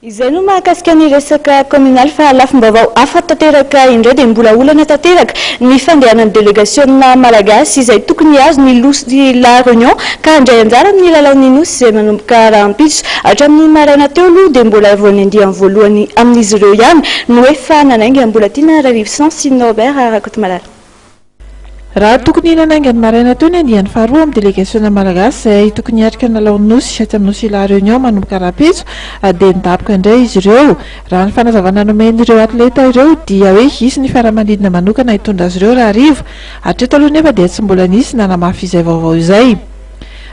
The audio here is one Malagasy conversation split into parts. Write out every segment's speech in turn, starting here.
Izay no mahakasika ny resaka kaominaly fa lafim-baovao hafa tanteraka indray dia mbola olana tanteraka ny fandehanan'ny delegasionina malagasy izay tokony hihazo ny Nosy La Réunion ka handray anjara amin'ny lalaon'ny Nosy izay manomboka rahampitso. Hatramin'ny maraina teo aloha dia mbola vao ny andiany voalohany amin'izy ireo ihany no efa nanainga Mbolatiana Rarivison sy Norbert Rakotomalala. Raha tokony nanainga ny maraina teo ny andiany faharoa amin'ny delegasiona malagasy izay tokony hiatrika ny lalaon'ny Nosy atsy amin'ny Nosy La Réunion manomboka rahampitso dia nidaboka indray izy ireo. Raha ny fanazavana nomen'ireo atleta ireo dia hoe hisy ny fiaramanidina manokana hitondra azy ireo rahariva. Hatreto aloha nefa dia tsy mbola nisy nanamafy izay vaovao izay.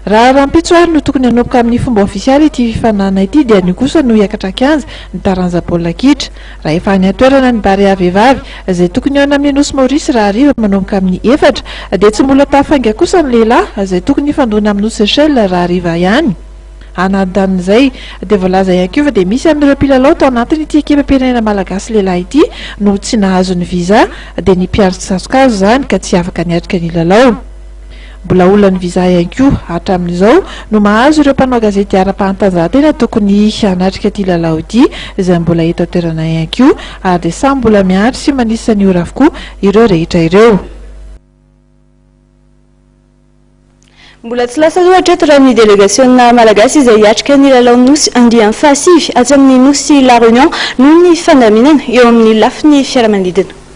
Raha rahampitso ary no tokony hanomboka amin'ny fomba ofisialy ity fifaninanana ity dia anio kosa no hiakatra an-kianja ny taranja baolina kitra. Raha efa any an-toerana ny Barea vehivavy, izay tokony hihaona amin'ny Nosy Maorisy rahariva manomboka amin'ny efatra, dia tsy mbola tafainga kosa ny lehilahy, izay tokony hifandona amin'ny Nosy Seychelles rahariva ihany. Anandan'izay, dia voalaza ihany koa fa dia misy amin'ireo mpilalao tao anatin'ity ekipam-pirenena malagasy lehilahy ity no tsy nahazo ny visa, dia ny mpiandry tsatso-kazo izany ka tsy afaka niatrika ny lalao. Mbola olan'ny visa ihany koa hatramin'izao no mahazo ireo mpanao gazety ara-pahatanjahantena tokony hanatrika ity lalao ity izay mbola eto an-toerana ihany koa ary dia samy mbola miandry sy manisa ny ora avokoa ireo rehetra ireo. Mbola tsy lasa aloha hatreto raha ny delegasiona malagasy izay hiatrika ny lalaon'ny Nosy andiany fahasivy atsy amin'ny Nosy La Réunion noho ny fandaminana eo amin'ny lafiny fiaramanidina.